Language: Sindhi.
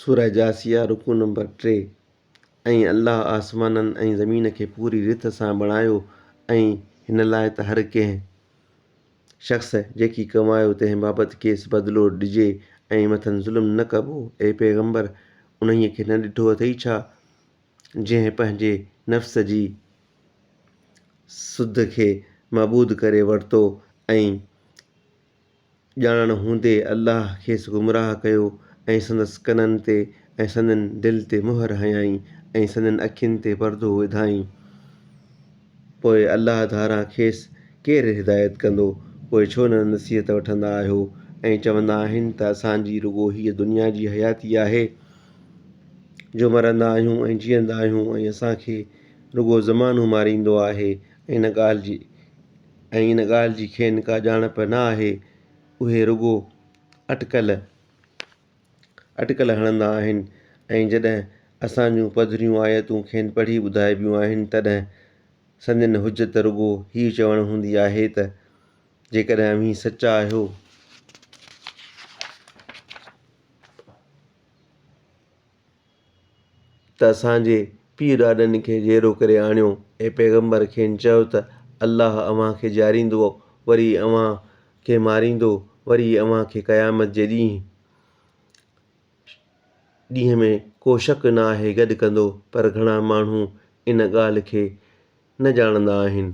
سوره جاثيه رڪوع نمبر ٽي، ۽ الله آسمانن ۽ زمين کي پوري رٿ سان بڻايو ۽ هن لاء ته هر ڪنهن شخص جيڪي ڪمايو تنهن بابت کيس بدلو ڏجي ۽ مٿن ظلم نه ڪبو. اي پيغمبر! انهيء کي نه ڏٺو اٿئي ڇا، جنهن پنهنجي نفس جي سڌ کي معبود ڪري ورتو ۽. ڄاڻڻ هوندي الله کيس گمراهه ڪيو ۽ سندس ڪنن تي ۽ سندن دل تي مهر هنيائين ۽ سندن اکين تي پردو وڌائين. پوء الله ڌاران کيس ڪير هدايت ڪندو؟ پوء ڇو نه نصيحت وٺندا آهيو؟ ۽ چوندا آهن ته اسان جي رڳو هيء دنيا جي حياتي آهي، جو مرندا آهيون ۽ جيئندا آهيون ۽ اسان کي رڳو زمانو ماريندو آهي ۽ ان ڳالهه جي ۽ ان ڳالهه جي کين ڪا ڄاڻپ نه آهي، اهي رڳو اٽڪل اٽڪل هڻندا آهن ۽ جڏهن اسان جون پڌريون آيتون کين پڙهي ٻڌائبيون آهن تڏهن سندن حجت رڳو هيء چوڻ هوندي آهي ته جيڪڏهن اوهين سچا آهيو. ته اسان جي پيء ڏاڏن کي جيئرو ڪري آڻيو. اي پيغمبر! کين چئو ته الله اوهان کي جياريندو وري اوهان کي ماريندو وري اوهان کي قيامت جي ڏينهن ڏينهن ۾ ڪو شڪ نه آهي گڏ ڪندو پر گهڻا ماڻهو ان ڳالهه کي نه ڄاڻندا آهن.